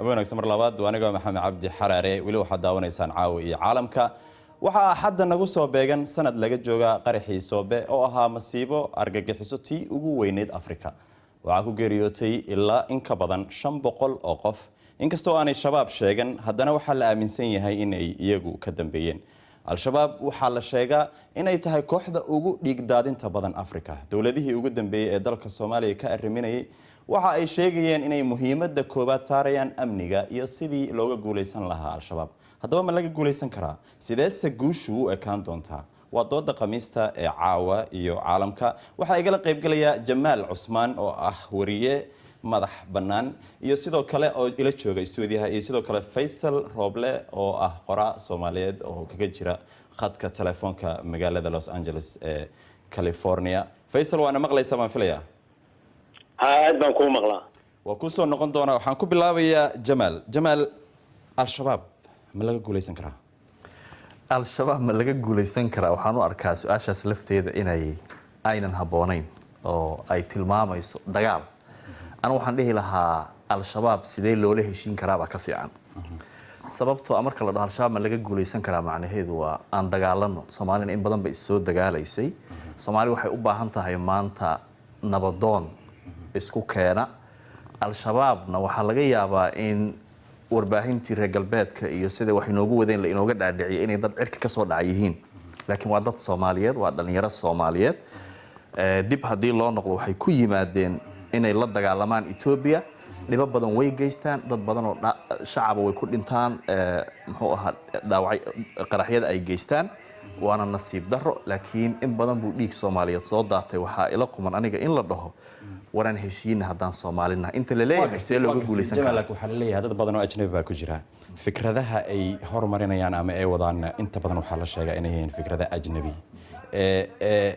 Habeen wanaagsan mar labaad. Waa anigoo Maxamed Cabdi Xaraare. Weli waxaad daawanaysaan Caawa iyo Caalamka. Waxaa Axadda nagu soo beegan sanad laga jooga qaraxii Soobe, oo ahaa masiibo argagixiso tii ugu weyneyd Afrika. Waxaa ku geeriyootay ilaa in ka badan 500 oo qof. Inkastoo aanay Shabaab sheegan, haddana waxaa la aaminsan yahay inay iyagu ka dambeeyeen. Al-Shabaab waxaa la sheegaa inay tahay kooxda ugu dhiigdaadinta badan Afrika. Dowladihii ugu dambeeyey ee dalka Soomaaliya ka arriminayay waxa ay sheegayeen inay muhiimadda koowaad saarayaan amniga iyo sidii looga guulaysan lahaa Al-Shabaab. Haddaba, ma laga guulaysan karaa? Sideese guushu u ekaan doontaa? Waa dooda Khamiista ee Caawa iyo Caalamka. Waxaa igala qaybgalaya Jamaal Cusmaan, oo ah wariye madax bannaan, iyo sidoo kale oo ila jooga istuudiyaha, iyo sidoo kale Faysal Rooble, oo ah qoraa Soomaaliyeed oo kaga jira khadka telefoonka magaalada Los Angeles ee California. Faysal, waana maqlaysaa baan filayaa. Aad baan kuu maqlaa. Waa kusoo noqon doonaa. Waxaan ku bilaabayaa Jamaal. Jamaal, Al-Shabaab ma laga guulaysan karaa? Al-Shabaab ma laga guulaysan karaa? Waxaan u arkaa su-aashaas lafteeda inay aynan habboonayn oo ay tilmaamayso dagaal. Anu waxaan dhihi lahaa, Al-Shabaab sidee loola heshiin karaabaa ka fiican, sababtoo a marka la dhaho Al-Shabaab ma laga guulaysan karaa, macnaheedu waa aan dagaalano. Soomaalina in badan bay issoo dagaalaysay. Soomaali waxay u baahan tahay maanta nabadoon isku keena. Al-Shabaabna waxaa laga yaabaa in warbaahintii reer galbeedka iyo sida wax inoogu wadeen la inooga dhaadhiciyay inay dad cirka kasoo dhaca yihiin, laakiin waa dad Soomaaliyeed, waa dhalinyaro Soomaaliyeed. Dib haddii loo noqdo, waxay ku yimaadeen inay la dagaalamaan Etoobiya. Dhibo badan way geystaan, dad badan oo shacaba way ku dhintaan, muxuu ahaa, dhaawacay qaraxyada ay geystaan, waana nasiib daro. Laakiin in badan buu dhiig Soomaaliyeed soo daatay. Waxaa ila quman aniga in la dhaho waraan heshiina haddaan Soomaalina inta la leeyahay, see looga guulaysan karaa? Jamaal, waxaa la leeyahay dad badan oo ajnabi baa ku jira. Fikradaha ay horumarinayaan ama ay wadaan inta badan waxaa la sheegaa inay yihiin fikrada ajnabi. Ee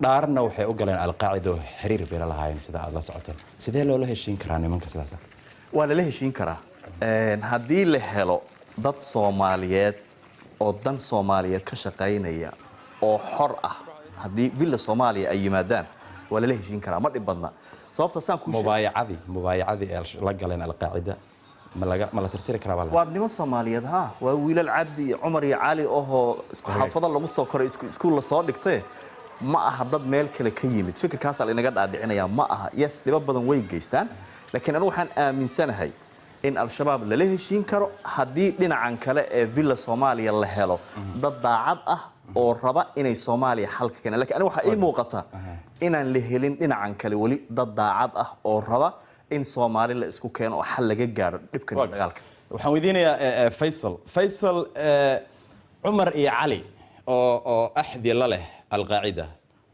dhaarna waxay u galeen Alqaacido, xiriir bay la lahaayeen sida aad la socoto. Sidee loola heshiin karaa nimanka sidaas? Waa lala heshiin karaa haddii la helo dad Soomaaliyeed oo dan Soomaaliyeed ka shaqaynaya oo xor ah. Haddii Villa Soomaaliya ay yimaadaan, waa lala heshiin karaa, ma dhib badna. Sababta saan kuu Mubaayacadii ay la galeen Alqaacida ma la tirtiri karaa baa Waa niman Soomaaliyeed, ha, waa wiilal Cabdi iyo Cumar iyo Cali ohoo isku xaafado lagu soo koray, isku iskuul la soo dhigtay. Ma aha dad meel kale ka yimid. Fikirkaasaa la inaga dhaadhicinayaa, ma aha. Yes, dhibo badan way geystaan, laakiin anigu waxaan aaminsanahay in Al-Shabaab lala heshiin karo haddii dhinacan kale ee Villa Soomaaliya la helo dad daacad ah oo raba inay Soomaaliya xalka keenaan. Lakin aniga waxaa ii muuqata inaan la helin dhinacan kale weli dad daacad ah oo raba in Soomaali la isku keeno oo xal laga gaaro dhibkan iyo dagaalka. Waxaan weydiinayaa Faysal. Faysal, Cumar iyo Cali oo axdi la leh Alqaacida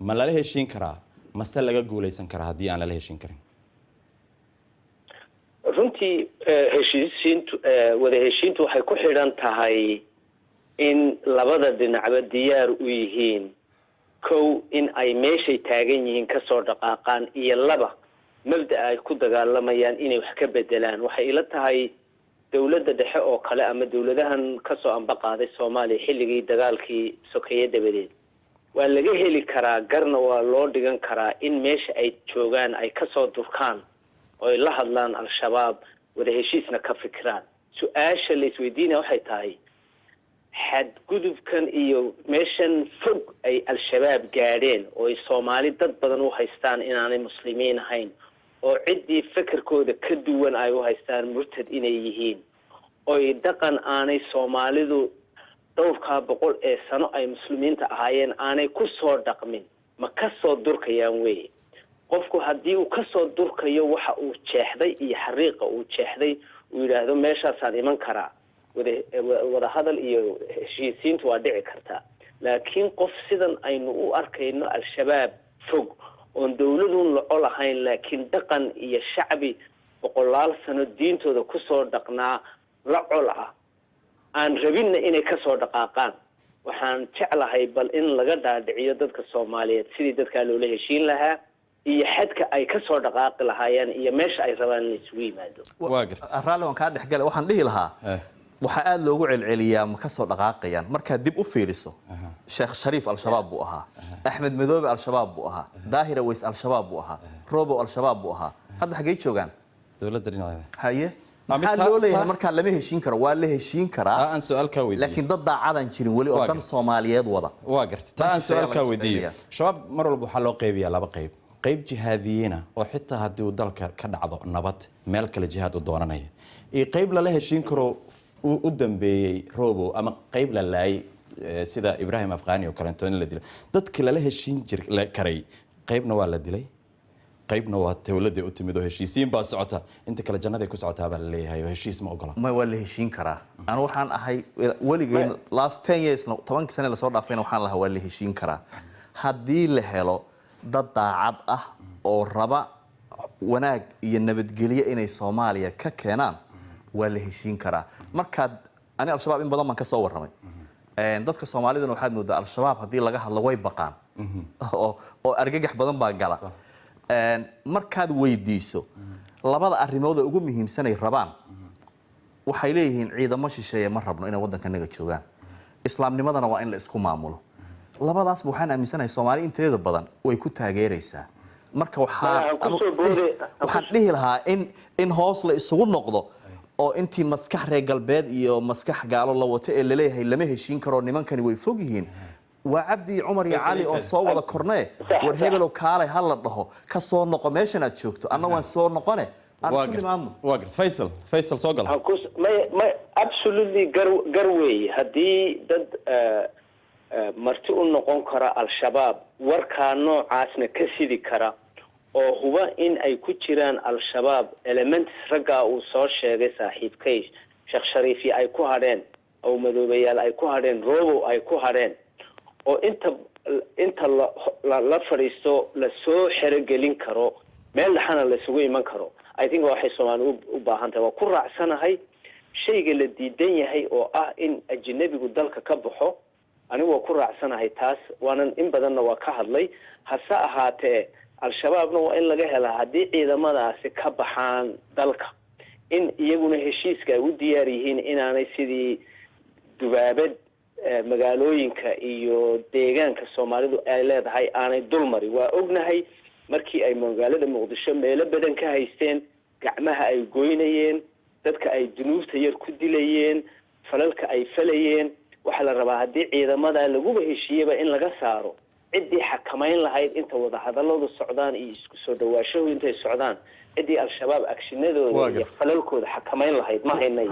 ma lala heshiin karaa, mase laga guulaysan karaa haddii aan lala heshiin karin? Runtii heshiisiintu, wada heshiintu waxay ku xidhan tahay in labada dhinacba diyaar u yihiin, kow, in ay meeshay taagan yihiin kasoo dhaqaaqaan, iyo laba, mabda'a ay ku dagaalamayaan inay wax ka bedelaan. Waxay ila tahay dawladda dhexe oo kale ama dawladahan kasoo ambaqaaday Soomaaliya xilligii dagaalkii sokeeye dabadeed, waa laga heli karaa, garna waa loo dhigan karaa in meesha ay joogaan ay kasoo durkaan oo ay la hadlaan Al-Shabaab, wada heshiisna ka fikiraan. Su-aasha la isweydiinaya waxay tahay, xadgudubkan iyo meeshan fog ay Al-Shabaab gaadheen oo ay Soomaali dad badan u haystaan inaanay Muslimiin ahayn, oo ciddii fekerkooda ka duwan ay u haystaan murtad inay yihiin, oy dhaqan aanay Soomaalidu dhowrkaa boqol ee sano ay Muslimiinta ahaayeen aanay ku soo dhaqmin, ma ka soo durkayaan weye? Qofku haddii uu kasoo durkayo waxa uu jeexday iyo xariiqa uu jeexday, uu yidhaahdo meeshaasaan iman karaa, wada hadal iyo heshiisiintu waa dhici kartaa. Laakiin qof sidan aynu u arkayno Al-Shabaab fog oon dawladun laco lahayn, laakiin dhaqan iyo shacbi boqolaal sano diintooda kusoo dhaqnaa la col ah, aan rabinna inay kasoo dhaqaaqaan, waxaan jeclahay bal in laga dhaadhiciyo dadka Soomaaliyeed sidii dadkaa loola heshiin lahaa iyo xadka ay kasoo dhaqaaqi lahaayeen iyo meesha ay rabaan in isugu yimaado. Waa garta. Raalli waan kaa dhexgalay. Waxaan dhihi lahaa, waxaa aada loogu celceliyaa ma kasoo dhaqaaqayaan. Markaad dib u fiiriso, Sheekh Shariif Al-Shabaab buu ahaa, Axmed Madoobe Al-Shabaab buu ahaa, Daahir Aweys Al-Shabaab buu ahaa, Robow Al-Shabaab buu ahaa. Hadda xaggey joogaan? Dowladda dhinaceeda. Haye. Maxaa loo leeyahay markaa lama heshiin karo? Waa la heshiin karaa. Aan su'aal ka weydiiyo. Laakiin dad daacadan jirin weli oo dan Soomaaliyeed wada. Waa gartay. Taa aan su'aal ka weydiiyo. Shabaab mar walba waxaa loo qaybiyaa laba qayb. Qayb jihaadiyiina oo xitaa haddii uu dalka ka dhacdo nabad meel kale jihaad u doonanaya, iyo qayb lala heshiin karo u dambeeyey Robo, ama qayb la laayay sida Ibrahim Afghani oo kaleeto in la dilay. Dadkii lala heshiin jir karay qaybna waa la dilay, qaybna waa dowladda u timid oo heshiisiin baa socota, inta kale jannaday ku socotaa baa la leeyahay oo heshiis ma ogola. Ma waa la heshiin karaa. Anu waxaan ahay weligeen last 10 years, 10 sane lasoo dhaafayna, waxaan lahaa waa la heshiin karaa haddii la helo dad daacad ah oo raba wanaag iyo nabadgelyo inay Soomaaliya ka keenaan, waa la heshiin karaa. Markaad ani Al-Shabaab in badan baan ka soo warramay. Dadka Soomaaliduna waxaad moodaa Al-Shabaab haddii laga hadlo way baqaan oo argagax badan baa gala. Markaad weydiiso labada arrimood ee ugu muhiimsan ay rabaan, waxay leeyihiin ciidamo shisheeye ma rabno inay waddankanaga joogaan, islaamnimadana waa in la isku maamulo. Labadaasba waxaan aaminsanahay Soomaali inteeda badan way ku taageeraysaa. Marka waxaan dhihi lahaa in hoos la isugu noqdo oo intii maskax reer galbeed iyo maskax gaalo la wato ee laleeyahay lama heshiin karo, nimankani way fog yihiin, waa Cabdi iyo Cumar iyo Cali oo soo wada kornee, war hebelow kaalay ha la dhaho, ka soo noqo meeshan aad joogto, anna waan soo noqone, aan isu nimaadno. Waa garta. Faysal, Faysal, soo gala. May, absolutely gar weeye. Haddii dad marti u noqon kara Al-Shabaab, warkaa noocaasna ka sidi kara oo huba in ay ku jiraan Al-Shabaab elements raggaa uu soo sheegay saaxiibkay Sheekh Shariifi ay ku hadheen oo madoobayaal ay ku hadheen, Robow ay ku hadheen, oo inta la fadhiisto lasoo xerogelin karo, meel dhexana laysugu iman karo, I think waxay Soomaali u baahan tahay. Waa ku raacsanahay shayga la diidan yahay oo ah in ajnabigu dalka ka baxo. Anigu waa ku raacsanahay taas, waanan in badanna waa ka hadlay. Hase ahaatee Al-Shabaabna waa in laga helaa haddii ciidamadaasi ka baxaan dalka in iyaguna heshiiska ay u diyaar yihiin inaanay sidii dubaabad magaalooyinka iyo deegaanka Soomaalidu ay leedahay aanay dulmari. Waa ognahay markii ay magaalada Muqdisho meelo badan ka haysteen, gacmaha ay goynayeen dadka, ay dunuubta yar ku dilayeen, falalka ay falayeen. Waxaa la rabaa haddii ciidamada laguba heshiiyeba in laga saaro ciddii xakamayn lahayd inta wadahadaladu socdaan iyo isku soo dhawaashahu intay socdaan, ciddii Al-Shabaab actionadooda iyo falalkooda xakamayn lahayd ma haynay.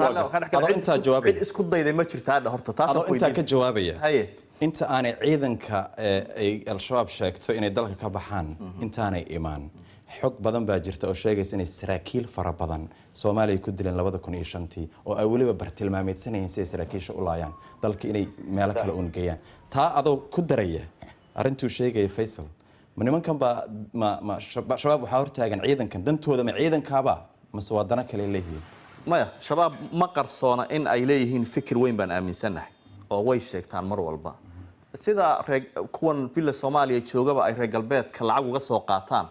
Intaa jawaabaya. Cid isku dayday ma jirtaa hadda horta taas? Adoo intaa ka jawaabaya. Haye. Inta aanay ciidanka ay Al-Shabaab sheegto inay dalka ka baxaan intaanay imaan, xog badan baa jirta oo sheegaysa inay saraakiil fara badan Soomaaliya ku dileen 2005-tii, oo ay weliba bartilmaameedsanayeen si ay saraakiisha u laayaan dalka inay meelo kale uun geeyaan. Taa adoo ku daraya arrintuu sheegaya Faysal, ma nimankan baa ma Shabaab waxaa hortaagan ciidankan dantooda, ma ciidankaaba mase waa dano kale leeyihiin? Maya, Shabaab ma qarsoona in ay leeyihiin fikir weyn baan aaminsannahay oo way sheegtaan mar walba, sida reer kuwan Villa Soomaaliya joogaba ay reer galbeedka lacag uga soo qaataan.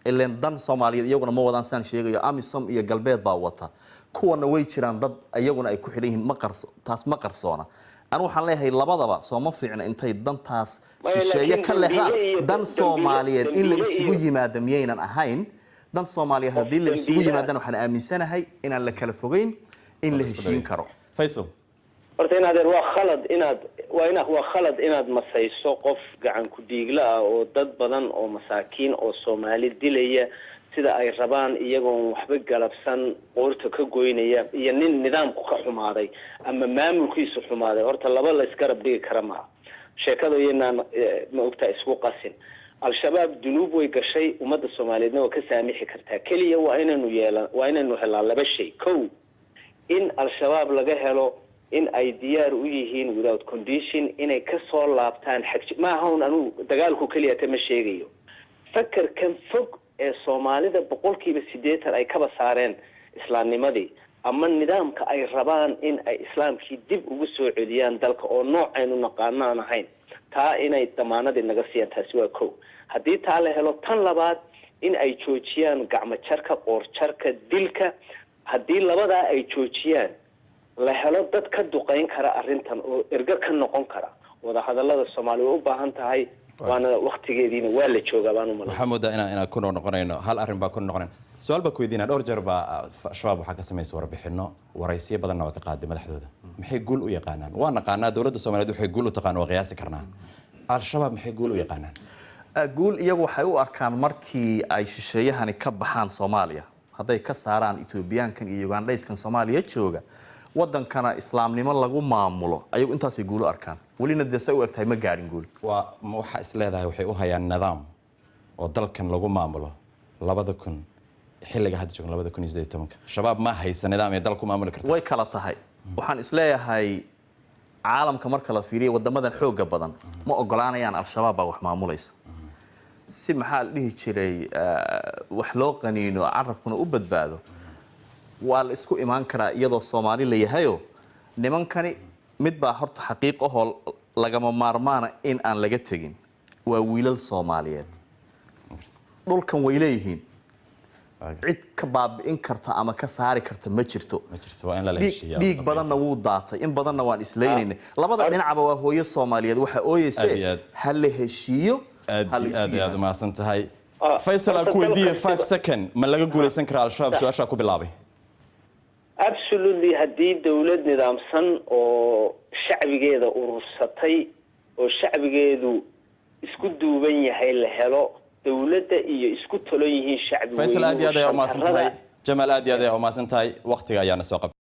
Ileen dan Soomaaliyeed iyaguna ma wadaan sidaan sheegayo, AMISOM iyo galbeed baa wata. Kuwana way jiraan dad iyaguna ay ku xidhan yihiin, ma qarso, taas ma qarsoona. Anu waxaan leeyahay labadaba soo ma fiicna intay dantaas shisheeye ka leexdaan, dan Soomaaliyeed in la isugu yimaado miyaynan ahayn? Dan Soomaaliyeed haddii la isugu yimaadana waxaan aaminsanahay inaan la kala fogeyn, in la heshiin karo. Faysal. Horta in adeer waa khalad inaad waa ina waa khalad inaad masayso qof gacan ku dhiigla ah oo dad badan oo masaakiin oo Soomaali dilaya sida ay rabaan iyagoon waxba galabsan qoorta ka goynaya, iyo nin nidaamku ka xumaaday ama maamulkiisu xumaaday. Horta laba la isgarab dhigi kara maaha sheekada, iyanaan ma ogtaa isku qasin. Al-Shabaab dunuub way gashay, ummadda Soomaaliyeedna waa ka saamixi kartaa. Keliya waa inaynu yeelan, waa inaynu helaa laba shay. Kow, in Al-Shabaab laga helo in ay diyaar u yihiin without condition inay kasoo laabtaan xag maaha un. Anugu dagaalku keliya ta ma sheegayo, fakarkan fog ee Soomaalida 80% ay kaba saareen islaamnimadii ama nidaamka ay rabaan in ay islaamkii dib ugu soo celiyaan dalka oo nooc aynu naqaano aan ahayn, taa inay damaanadii naga siiyaan. Taasi waa kow. Haddii taa la helo, tan labaad in ay joojiyaan gacmo jarka, qoorjarka, dilka. Haddii labadaa ay joojiyaan, la helo dad ka duqayn kara arrintan oo ergo ka noqon kara wadahadalada, Soomaali way u baahan tahay, waana waktigeediina waa la joogaa baan umalay. Waxaa moodaa inaan ku noqonayno hal arrin baa ku noqonayn. Su-aal baa ku weydiinaa. Dhowr jeer baa Shabaab waxaa ka samaysa warbixino, waraysiyo badanna waa ka qaaday madaxdooda. Maxay guul u yaqaanaan? Waa naqaanaa dowladda Soomaaliyeed waxay guul u taqaan, waa qiyaasi karnaa. Al-Shabaab maxay guul u yaqaanaan? Guul iyagu waxay u arkaan markii ay shisheeyahani ka baxaan Soomaaliya, hadday ka saaraan Etoobiyaankan iyo Ugandhayskan Soomaaliya jooga, wadankana islaamnimo lagu maamulo, ayagu intaasay guul u arkaan. Welina dee say u egtahay ma gaadhin guul. Waa ma waxaa is leedahay waxay u hayaan nidaam oo dalkan lagu maamulo 2000, xilliga hadda joogno, 2018-ka? Shabaab ma haysa nidaam ay dal ku maamuli karta? Way kala tahay. Waxaan isleeyahay caalamka marka la fiiriyo, wadamadan xooga badan ma ogolaanayaan Al-Shabaab baa wax maamulaysa. Si maxaa la dhihi jiray, wax loo qaniino carabkuna u badbaado, waa la isku imaan karaa iyadoo Soomaali la yahayo. Nimankani mid baa horta xaqiiq ahoo lagama maarmaana in aan laga tegin: waa wiilal Soomaaliyeed, dhulkan way leeyihiin, cid ka baabi'in karta ama ka saari karta ma jirto. Ma jirto, waa in lala heshiiyaa. Dhiig badanna wuu daatay, in badanna waan islaynayna. Labada dhinacba waa hooyo Soomaaliyeed waxa ooyeyse. Aad iyo aad. Ha la heshiiyo, aad ha la iyo isu aad iyo aad yimaado. Umahadsan tahay. Faysal, aan ku Horta weydiiye dalka 5 second, ma laga guulaysan karaa Al-Shabaab? Su-aashaa ku bilaabay. Absolutely, haddii dawlad nidaamsan oo shacbigeeda urursatay oo shacbigeedu isku duuban yahay la helo, dawladda iyo isku tolon yihiin shacbi. Faysal, aad iyo aad ayaa umahadsan tahay. Shantarada. Jamaal, aad iyo aad ayaa umahadsan tahay. Waqtiga ayaana soo qabtay.